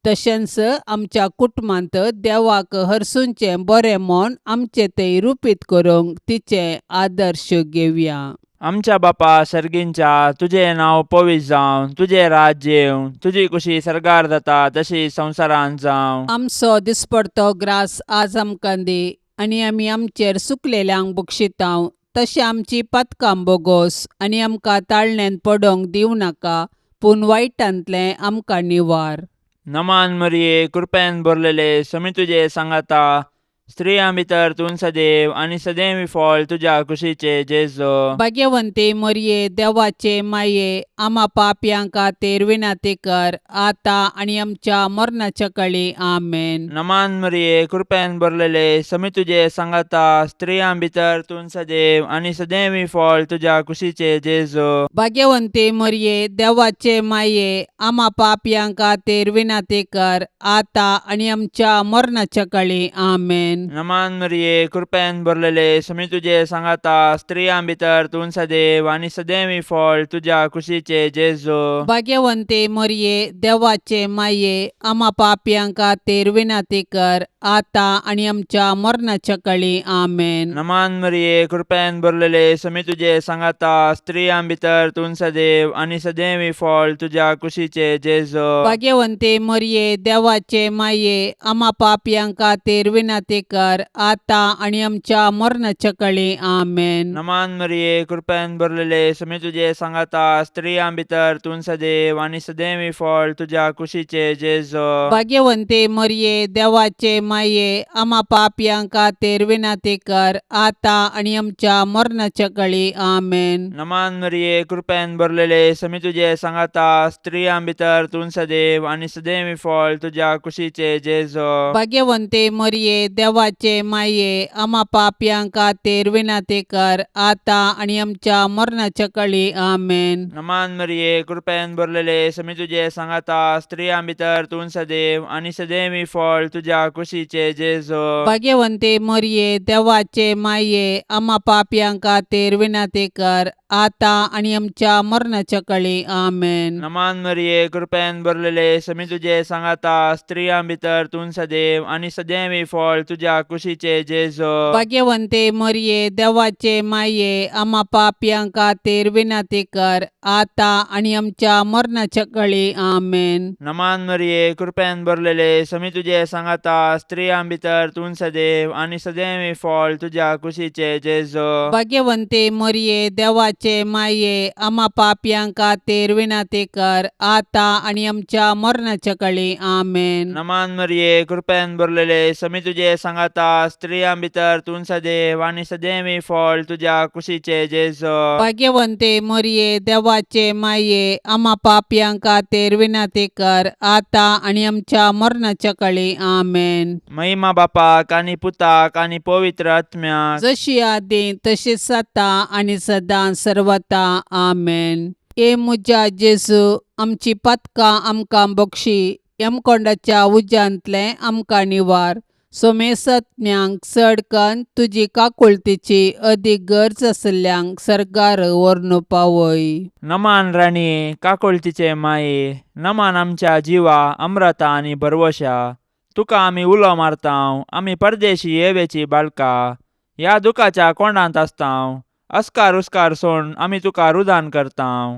तशेंच आमच्या कुटुंबांत देवाक हरसूंचें बरें म्हूण आमचें तें रुपीत करूंक तिचें आदर्श घेवया.
आमच्या बापा सर्गींच्या, तुजें नांव पवित्र जावं, तुजें राज्य येवं, तुजी कुशी सर्गार जाता तशी संवसारांत जावं.
आमचो दिसपडतो ग्रास आज आमकां दी आनी आमी आमचेर सुकलेल्यांक बक्षितांव तशें आमची पातकां बोगोस आनी आमकां ताळण्यांत पडोवंक दिवं नाका, पूण वायटांतलें आमकां निवार.
नमान मरिये, कृपेन भरलेले, समी तुजे सांगाता, स्त्रियां भितर तूं सदैव आनी सदैव फळ तुज्या कुशीचे जेजो.
भाग्यवंती मोरये, देवाचे माये, आमा पापयां खातीर विनंती कर, आतां आनी आमच्या मरणाच्या कळी. आमेन.
नमान मरिये, कृपेन भरलेले, समी तुजे सांगाता, स्त्रियां भितर तूं सदैव आनी सदैव फळ तुज्या कुशीचे जेजो.
भाग्यवंती मोरये, देवाचे माये, आमा पापयां खातीर विनंती कर, आतां आनी आमच्या मरणाच्या कळी. आमेन.
नमान मरिये, कृपेन भरलेले, समी तुजे सांगाता, स्त्रियां भितर तूं सदैव आनी सदैव फळ तुज्या कुशीचे जेजो.
भाग्यवंती मोरये, देवाचे माये, आमा पापयां खातीर विनंती कर, आतां आनी आमच्या मरणाच्या कळी. आमेन.
नमान मरिये, कृपेन भरलेले, समी तुजे सांगाता, स्त्रियां भितर तूं सदैव आनी सदैव फळ तुज्या कुशीचे जेजो.
भाग्यवंती मोरये, देवाचे माये, आमा पापयां खातीर विनंती कर, आतां आनी आमच्या मरणाच्या कळी. आमेन.
नमान मरिये, कृपेन भरलेले, समी तुजे सांगाता, स्त्रियां भितर तूं सदैव आनी सदैव फळ तुज्या कुशीचे जेजो.
भाग्यवंती मोरये, देवाचे माये, आमा पापयां खातीर विनंती कर, आतां आनी आमच्या मरणाच्या कळी. आमेन.
नमान मरिये, कृपेन भरलेले, समी तुजे सांगाता, स्त्रियां भितर तूं सदैव आनी सदैव फळ तुज्या कुशीचे जेजो.
भाग्यवंती मोरये, देवाचे माये, आमा पापयां खातीर विनंती कर, आतां आनी आमच्या मरणाच्या कळी. आमेन.
नमान मरिये, कृपेन भरलेले, समी तुजे सांगाता, स्त्रियां भितर तूं सदैव आनी सदैव फळ तुज्या कुशीचे जेजो.
भाग्यवंती मोरये, देवाचे माये, आमा पापयां खातीर विनंती कर, आतां आनी आमच्या मरणाच्या कळी. आमेन.
नमान मरिये, कृपेन भरलेले, समी तुजे सांगाता, स्त्रियां भितर तूं सदैव आनी सदैवी फळ तुज्या कुशीचे जेजो.
भाग्यवंते मरिये, देवाचे माये, आमा पापयां खातीर विनंती कर, आतां आनी आमच्या मरणाच्या कळी. आमेन.
नमान मरिये, कृपेन भरलेले, समी तुजे सांगाता, स्त्रियां भितर तूं सदैव आनी सदैवी फळ तुज्या कुशीचे जेजो.
भाग्यवंते मरिये, देवाचे माये, आमा पापयां खातीर विनंती कर, आतां आनी आमच्या मरणाच्या कळी. आमेन.
नमान मरिये, कृपेन भरलेले, समी तुजे सांगाता, स्त्रियां भितर तूं सदैव आनी सदैवी फळ तुज्या कुशीचे जेजो.
भाग्यवंते मरिये, देवाचे माये, आमा पापयां खातीर विनंती कर, आतां आनी आमच्या मरणाच्या कळी. आमेन.
महिमा बापाक आनी पुताक आनी पवित्र आत्म्याक,
जशी आदी तशीच आतां आनी सदां सर्वता. आमेन. ए म्हज्या जेजू, आमची पातकां आमकां बक्षी, यमकोंडाच्या उज्यांतलें आमकां निवार, सोमेसज्ञांक चड कन्न तुजी काकुळतीची अदीक गरज आशिल्ल्यांक सर्गार व्हरून पावय.
नमान राणये, काकुळतीचे माये, नमान आमच्या जिवा अम्रता आनी भरवशा, तुका आमी उलो मारतांव, आमी परदेशी येवेची बाळका, ह्या दुखाच्या कोंडांत आसतांव, अस्कार उस्कार सोड आमी तुका रुदान करतांव,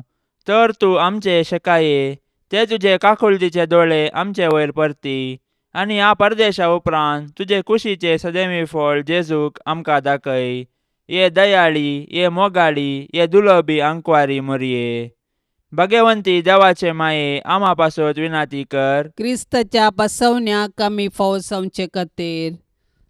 तर तूं आमचे शेकाये ते तुजे काकुळतीचे दोळे आमचे वयर परती आनी ह्या परदेशा उपरांत तुजे कुशीचे सदैवी फळ जेजूक आमकां दाखय. ये दयाळी, ये मोगाळी, ये दुलबी आंकवारी मोरये, भगवंती देवाचे माये, आमा पासत विनाती कर.
क्रिस्ताच्या बसवण्याक आमी फावो जावचे खातीर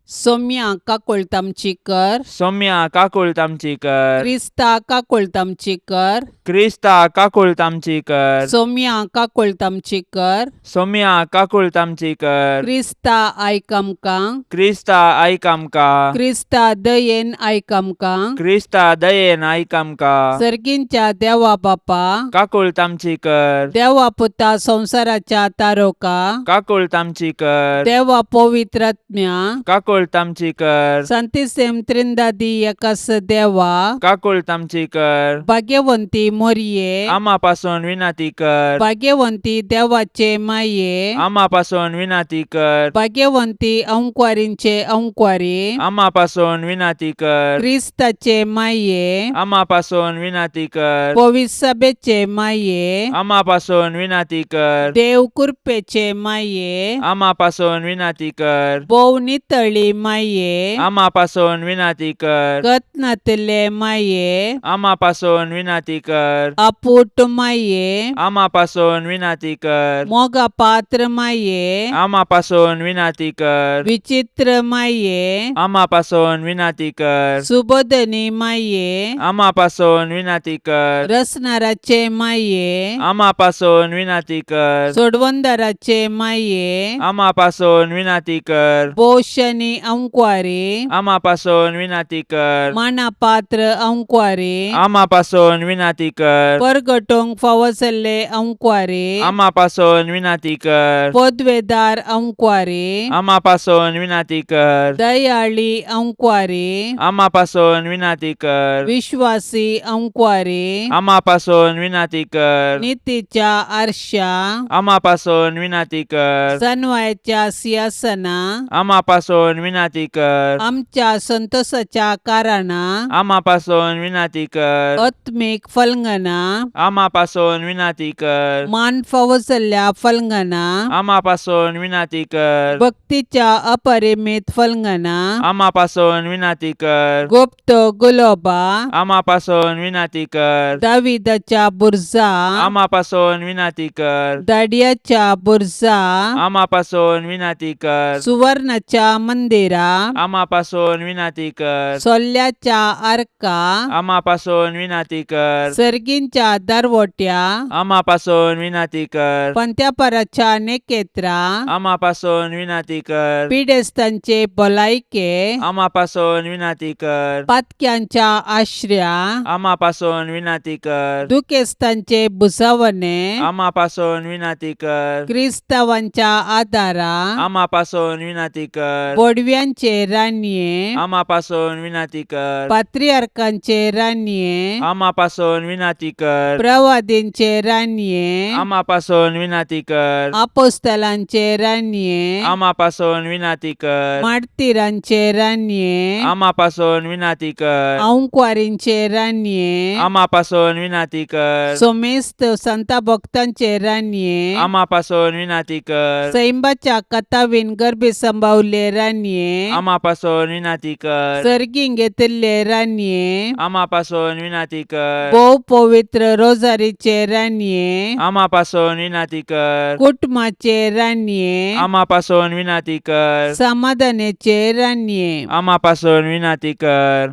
सोम्या काकुळट आमची कर.
सौम्या काकुळट आमची कर.
क्रिस्ता काकुळट आमची कर.
क्रिस्ता काकुळट आमची कर.
सोम्या काकुळट आमची कर.
सौम्या काकुळट आमची कर.
क्रिस्ता आयक आमकां.
क्रिस्ता आयक आमकां.
क्रिस्ता दयेन आयक आमकां.
क्रिस्ता दयेन आयक आमकां.
सर्गींच्या देवा बापा,
काकुळट आमची कर.
देवा पुता संवसाराच्या तारोका,
काकुळट आमची कर.
देवा पवित्रात्म्या,
काकुळट आमची कर.
संतिसेम त्रिंदादी एकास देवा,
काकुळट आमची कर.
भाग्यवंती मोरये,
आमा पासून विनंती कर.
भाग्यवंती देवाचे माये,
आमा पासून विनंती कर.
भाग्यवंती अंकवारींचे अंकवारी,
आमा पासून विनंती कर.
क्रिस्ताचे माये,
आमा पासून विनंती कर.
पविसभेचे माये,
आमा पासून विनंती कर.
देव कृपेचे माये,
आमा पासून विनंती कर.
भोव नितळी माये,
आमा पासून विनंती कर.
कत्नातले माये,
आमा पासून विनंती कर.
अपूट माये,
आमा पासून विनंती कर.
मोगा पात्र माये,
आमा पासून विनंती कर.
विचित्र माये,
आमा पासून विनंती कर.
सुबोधनी माये,
आमा पासून विनंती कर.
रसनाराचे माये,
आमा पासून विनंती कर.
सोडवंदाराचे माये,
आमा पासून विनंती कर.
पोशनी अंकवारी,
आमा पासून विनंती कर.
मानापात्र अंकवारी,
आमा पासून विनंती कर.
परगटोंक फावो जाल्ले अंकवारी,
आमा पासून विनंती कर.
पदवेदार अंकवारी,
आमा पासून विनंती कर.
दयाळी अंकवारी,
आमा पासून विनंती कर.
विश्वासी अंकवारी,
आमा पासून विनंती कर.
नितीच्या आरशा,
आमा पासून विनंती कर.
सनवायाच्या सिंहासना,
आमा पासून विनंती कर.
आमच्या संतोषाच्या कारणा,
आमा पासून विनंती कर.
आत्मीक फलंगना,
आमा पासून विनंती कर.
मान फावो जाल्ल्या फलंगना,
आमा पासून विनंती कर.
भक्तीच्या अपरिमित फलंगना,
आमा पासून विनंती कर.
गुप्त गुलोबा,
आमा पासून विनंती कर.
दाविदाच्या बुर्जा,
आमा पासून विनंती कर.
दाडियाच्या बुर्जा,
आमा पासून विनंती कर.
सुवर्णाच्या मंदिरा,
आमा पासून विनंती कर.
सोल्ल्याच्या आर्का,
आमा पासून विनंती कर.
सर्गींच्या दरवट्या,
आमा पासून विनंती कर.
पंत्यापराच्या नेकेत्रा,
आमा पासून विनंती कर.
पिडेस्तांचे भलायके,
आमा पासून विनंती कर.
पातक्यांच्या आश्र्या,
आमा पासून विनंती कर.
दुखेस्तांचे भुजावणे,
आमा पासून विनंती कर.
क्रिस्तावांच्या आदारा,
आमा पासून विनंती कर.
बोडव्या बडव्यांचे रानये,
आमा पासून विनाती कर.
पात्रियार्कांचे रानये,
आमा पासून विनाती कर.
प्रवादींचे रानये,
आमा पासून विनाती कर.
आपोस्तलांचे रानये,
आमा पासून विनाती कर.
मार्तिरांचे रानये,
आमा पासून विनाती कर.
आंकवारींचे रानये,
आमा पासून विनाती कर.
सोमेस्त संता भक्तांचे रानये,
आमा पासून विनाती कर.
सैंबाच्या कथावीन गर्भी संभावले रानये,
आमा पासून विनाती कर.
सर्गीं घेतिल्ले रानये,
आमा पासून विनाती कर.
भोव पवित्र रोजारीचे रानये,
आमा पासून विनाती कर.
कुटुंबाचे रानये,
आमा पासून विनाती कर.
समाधानाचे रानये,
आमा पासून विनाती कर.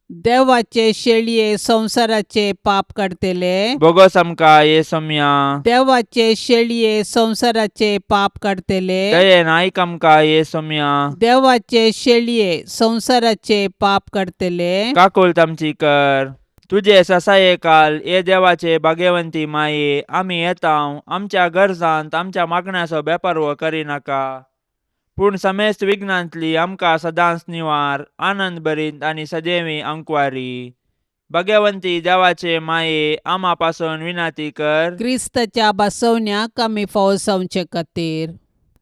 देवाचे शेळये संवसाराचे पाप काडतले,
बोगोस आमकां ये सोम्या.
देवाचे शेळये संवसाराचे पाप काडतले,
दयेन आयक आमकां ये सोम्या.
देवाचे शेळये संवसाराचे पाप काडतले,
काकुळट आमची कर. तुजे ससाये काल ये देवाचे भाग्यवंती माये, आमी येता आमच्या गरजांत आमच्या मागण्याचो बेपारवो करिनाका, पूण समेस्त विघ्नांतली आमकां सदांच निवार, आनंद भरीत आनी सदैवी अंकवारी. भाग्यवंती देवाचे माये, आमा पासून विनाती कर.
क्रिस्ताच्या बसवण्याक आमी फावो जावचे खातीर.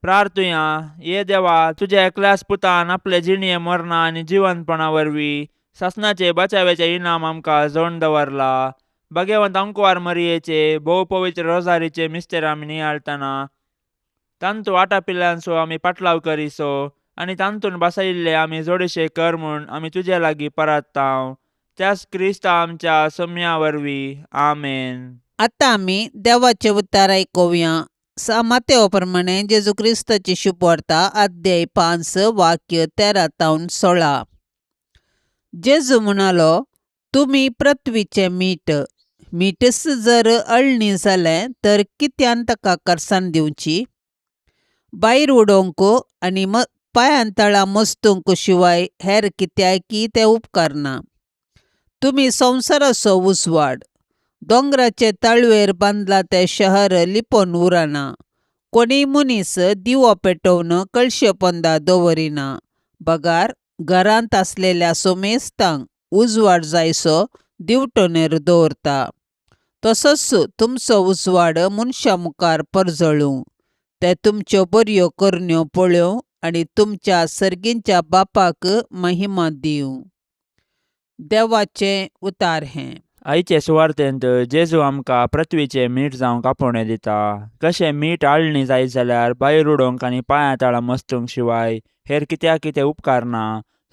प्रार्थुया. ये देवा, तुज्या एकल्याच पुतान आपले जिणये मरणा आनी जिवंतपणा वरवीं सासणाचे बचाव्याचे इनाम आमकां जोडून दवरला. भाग्यवंत अंकवार मरियेचे भोव पवित्र रोजारीचे मिस्तेर आमी नियाळतना तांतू आटापिल्ल्यांचो आमी पाटलाव करिसो आनी तांतून बसयिल्ले आमी जोडीशे कर म्हूण आमी तुजे लागीं परात्तांव, त्याच क्रिस्ता आमच्या सोम्या वरवीं. आमेन.
आतां आमी देवाचें उतार आयकुया. मातेव प्रमाणे जेजू क्रिस्ताची शुभवार्ता, अध्याय 5, वाक्य 13 तावन 16. जेजू म्हणालो, तुमी पृथ्वीचें मीठ. मीठच जर अळणी जालें तर कित्यान ताका करसाण दिवची? भायर उडोवंक आनी पांयां तळा मस्तूंक शिवाय हेर कित्याकय तें उपकारना. तुमी संवसाराचो उजवाड. दोंगराचे ताळवेर बांदलां तें शहर लिपोवन उरना. कोणूय मनीस दिवो पेटोवन कळशे पोंदा दवरिना, बगार घरांत आसलेल्या सोमेस्तांक उजवाड जायसो दिवटणेर दवरता. तसोच तुमचो उजवाड मनशां मुखार परजळूं, ते तुमच्यो बऱ्यो करण्यो पळोवं आनी तुमच्या सर्गींच्या बापाक महिमा दिवं. देवाचें उतार हें.
आयचे सुवार्तेंत जेजू आमकां पृथ्वीचें मीठ जावंक आपोवणें दिता. कशें मीठ आळणी जायत जाल्यार भायर उडोवंक आनी पांयां तळा मस्तूंक शिवाय हेर कित्याक कितें उपकारना,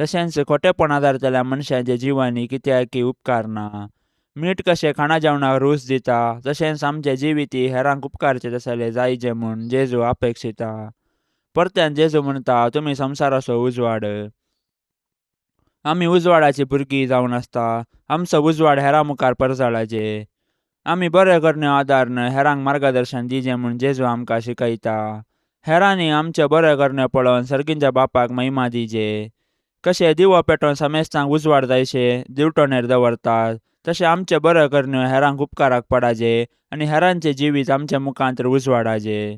तशेंच खोटेपण आदारतल्या मनशांच्या जिवांनी कित्याकय उपकारना. मीठ कशें खाणा जेवणाक रूच दिता, तशेंच आमचे जिविती हेरांक उपकारचें तसलें जायचें म्हूण जेजू अपेक्षिता. परत्यान जेजू म्हणटा, तुमी संवसाराचो उजवाड. आमी उजवाडाची भुरगीं जावन आसता. आमचो उजवाड हेरां मुखार परजळाचे. आमी बरें करण्यो आदारन हेरांक मार्गदर्शन दिजें म्हूण जेजू आमकां शिकयता. हेरांनी आमचें बरें करण्यो पळोवन सर्गींच्या बापाक महिमा दिजे. कशें दिवो पेटोवन समेस्तांक उजवाड जायशे दिवटणेर दवरतात, तशें आमचें बरें करण्यो हेरांक उपकाराक पडाजे आनी हेरांचें जिवीत आमच्या मुखांत उजवाडाजे.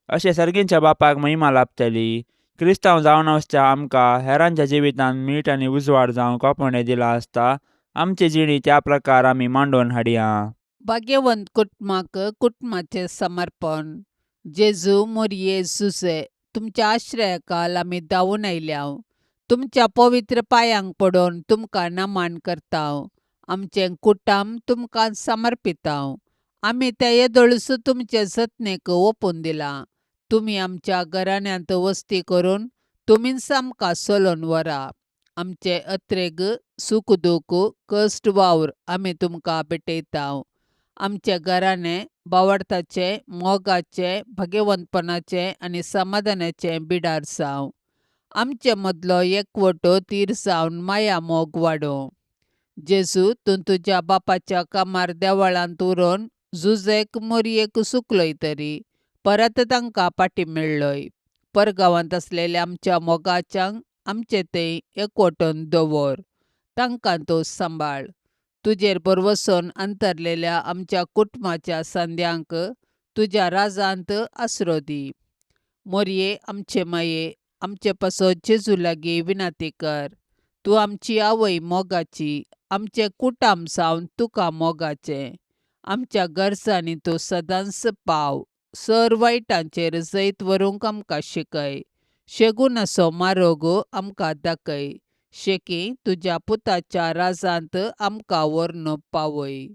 अशें सर्गींच्या बापाक महिमा लाभतली. क्रिस्तांव जावन आसच्या आमकां हेरांच्या जिवितांत मीठ आनी उजवाड जावंक आपोवणें दिलां आसता. आमची जिणी त्या प्रकार आमी मांडोवन हाडया.
भाग्यवंत कुटुंबाक कुटुंबाचें समर्पण. जेजू मोरये जुजे, तुमच्या आश्रयाकाल आमी धांवून आयल्याव. तुमच्या पवित्र पांयांक पडून तुमकां नमन करतांव. आमचें कुटुंब तुमकां समर्पितांव. आमी तें येदोळच तुमचे जतनेक ओंपून दिलां. तुमी आमच्या घराण्यांत वस्ती करून तुमीच आमकां चलोवन व्हरा. आमचे अत्रेग, सूख दूख, कश्ट वावर आमी तुमकां भेटयतांव. आमचे घराणें भावार्थाचें, मोगाचें, भाग्यवंतपणाचें आनी समाधानाचें बिडार जावं. आमचे मदलो एकवटो तीर जावन माया मोग वाडोवं. जेजू, तूं तुज्या बापाच्या कामार देवळांत उरोवन जुजेक मोरयेक सुकलोय तरी परत तांकां फाटीं मेळ्ळोय. परगांवांत आसलेल्या आमच्या मोगाच्यांक आमचे थंय एकवटून दवर. तांकां तूं सांबाळ. तुजेर भरवसून अंतरलेल्या आमच्या कुटुंबाच्या संद्यांक तुज्या राजांत आसरो दी. मोरये आमचे माये, आमचे पासत जेजू लागीं विनंती कर. तूं आमची आवय मोगाची, आमचें कुटाम जावन तुका मोगाचें. आमच्या गरजांनी तूं सदांच पाव. सर वायटांचेर जैत व्हरूंक आमकां शिकय. शेगुणाचो मार्ग आमकां दाखय. शेकी तुज्या पुताच्या राजांत आमकां व्हरून पावय.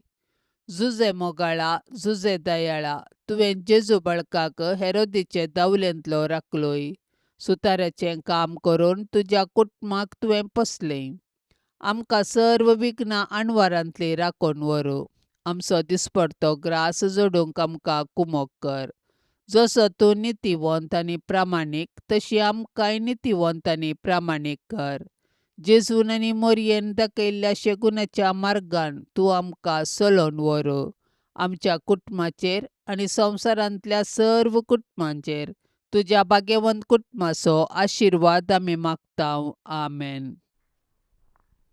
जुजे मोगाळा, जुजे दयाळा, तुवें जेजू बाळकाक हेरोदीचे दावलेंतलो राखलोय. सुताराचें काम करून तुज्या कुटुंबाक तुवें पोसलें. आमकां सर्व विघ्नां अणवारांतली राखून व्हरूं. आमचो दिसपडतो ग्रास जोडूंक आमकां कुमोक कर. जसो तूं नितीवंत आनी प्रामाणीक तशी आमकांय नितीवंत आनी प्रामाणीक कर. जेजून आनी मोरयेन दाखयल्ल्या शेगुणाच्या मार्गान तूं आमकां चलोवन व्हरूं. आमच्या कुटुंबाचेर आनी संवसारांतल्या सर्व कुटुंबांचेर तुज्या भाग्यवंत कुटुंबाचो आशिर्वाद आमी मागता. आमेन.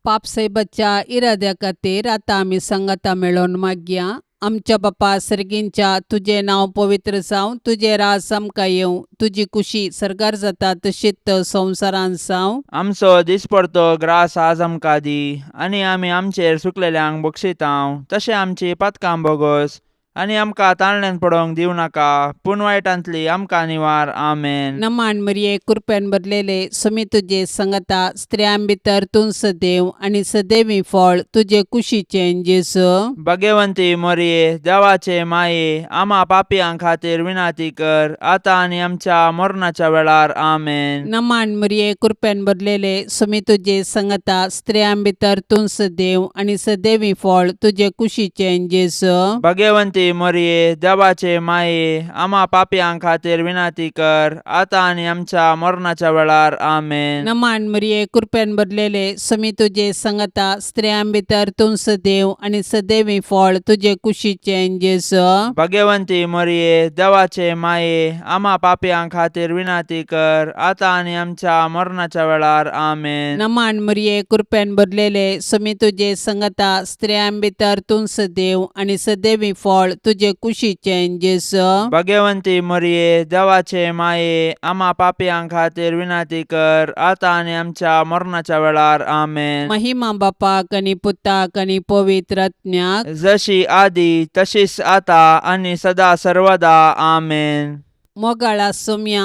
पापसायबाच्या इराद्या खातीर आतां आमी सांगाता मेळोवन मागया. आमच्या बापा सर्गींच्या, तुजें नांव पवित्र जावं, तुजें राज आमकां येवं, तुजी कुशी सर्गार जाता तशीच संवसारांत जावं.
आमचो दिसपडतो ग्रास आज आमकां दी आनी आमी आमचेर सुकलेल्यांक बक्षितांव तशें आमची पातकां बोगोस आनी आमकां ताळण्यान पडोवंक दिवं नाका पूण वायटांतली आमकां निवार. आमेन.
नमान मरिये, कृपेन भरलेले, सुमी तुजे संगता, स्त्रियां भितर तूं सदैव आनी सदैवी फळ तुजे कुशीचें जेजू.
भाग्यवंती मोरये, देवाचे माये, आमा पापयां खातीर विनंती कर आतां आनी आमच्या मरणाच्या वेळार. आमेन.
नमान मरिये, कृपेन भरलेले, सुमी तुजे संगता, स्त्रियां भितर तूं सदैव आनी सदैवी फळ तुजे कुशीचें जेजू.
भाग्यवंती मोरये, देवाचे माये, आमा पापयां खातीर विनंती कर आतां आनी आमच्या मरणाच्या वेळार. आमेन.
नमान मरिये, कृपेन भरलेले, सुमी तुजे संगता, स्त्रियां भितर तूं सदैव आनी सदैवी फळ तुजे कुशीचें जेजू.
भाग्यवंती मोरये, देवाचे माये, आमा पापयां खातीर विनंती कर आतां आनी आमच्या मरणाच्या वेळार. आमेन.
नमान मरिये, कृपेन भरलेले, सुमी तुजे संगता, स्त्रियां भितर तूं सदैव आनी सदैवी फळ तुजे कुशीचें जेजू.
भाग्यवंती मोरये, देवाचे माये, आमा पापयां खातीर विनंती कर आतां आनी आमच्या मरणाच्या वेळार. आमेन.
महिमा बापाक आनी पुताक आनी पवित्र आत्म्याक,
जशी आदी तशीच आता आनी सदा सर्वदा. आमेन.
मोगाळा सोम्या,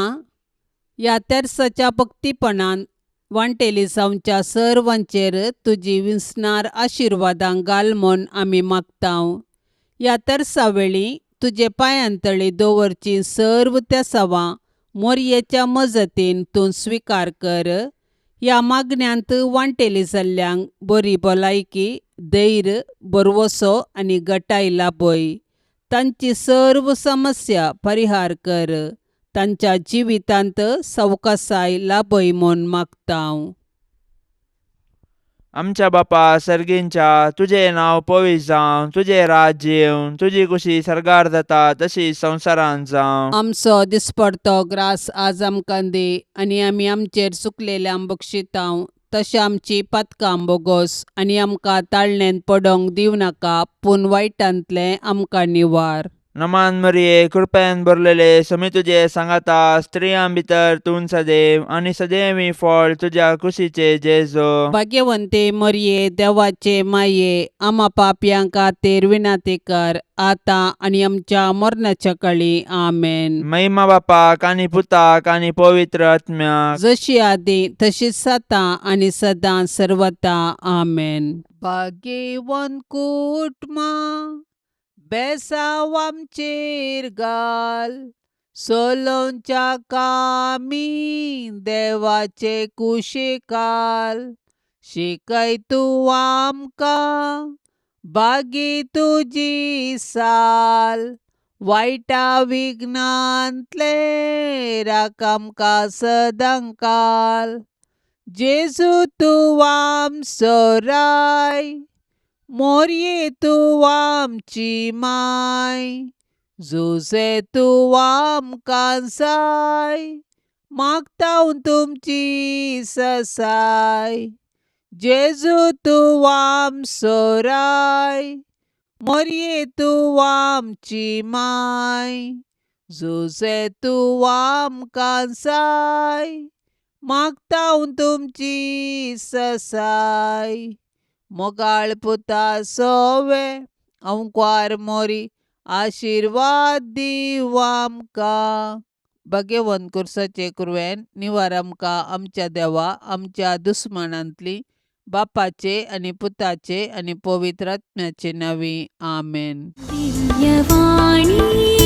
ह्या तेर्साच्या भक्तीपणान वांटेली जावच्या सर्वांचेर तुजी विसणार आशिर्वादां घाल म्हूण आमी मागता. ह्या तेर्सा वेळी तुजे पांयांतळी दवरची सर्व तेसावां मोरयेच्या मजतीन तूं स्विकार कर. ह्या मागण्यांत वांटेली जाल्ल्यांक बरी भलायकी, धैर्य, भरवसो आनी गटाय लाभय. तांची सर्व समस्या परिहार कर. तांच्या जिवितांत सवकासाय लाभय म्हूण मागता.
आमच्या बापा सर्गींच्या, तुजें नांव पवित्र जावं, तुजें राज्य येवं, तुजी कुशी सर्गार जाता तशी संवसारांत जावं.
आमचो दिसपडतो ग्रास आज आमकां दी आनी आमी आमचेर चुकलेल्यांक बक्षितांव तशें आमची पातकां बोगोस आनी आमकां ताळणेंत पडोवंक दिवं नाका पूण वायटांतलें आमकां निवार.
नमान मरिये, कृपेन भरलेले, समी तुजे सांगाता, स्त्रियां भितर तूं सदैव आनी सदैवी फळ तुज्या कुशीचे जेजो.
भाग्यवंते मरिये, देवाचे माये, आमा पापयां खातीर विनंती कर आतां आनी आमच्या मरणाच्या काळी. आमेन.
महिमा बापाक आनी पुताक आनी पवित्र आत्म्याक,
जशी आदी तशीच आतां आनी सदां सर्वता. आमेन. भाग्यवंत कुटुंबा, बेसांव आमचेर घाल, सोलोवच्या कामी देवाचे कुशिकाल, शिकय तूं आमकां बागी तुजी साल, वायटा विघ्नांतले राख आमकां सदांकाल. जेजू तूं आमचो राय, मोरये तूं आमची माय, जुजे तूं आमकां जाय, मागता तुमची ससाय. जेजू तूं आमचो राय, मोरये तूं आमची माय, जुजे तूं आमकां जाय, मागता हांव तुमची ससाय मोगाळ पुता सोवे अंकवार मोरी आशिर्वाद दीव आमकां. भगेवन कुर्साचे कुरवेन निवार आमकां आमच्या देवा आमच्या दुस्मानांतली बापाचे आनी पुताचे आनी पवित्र आत्म्याचे नांवी आमेन.
दिव्यवाणी.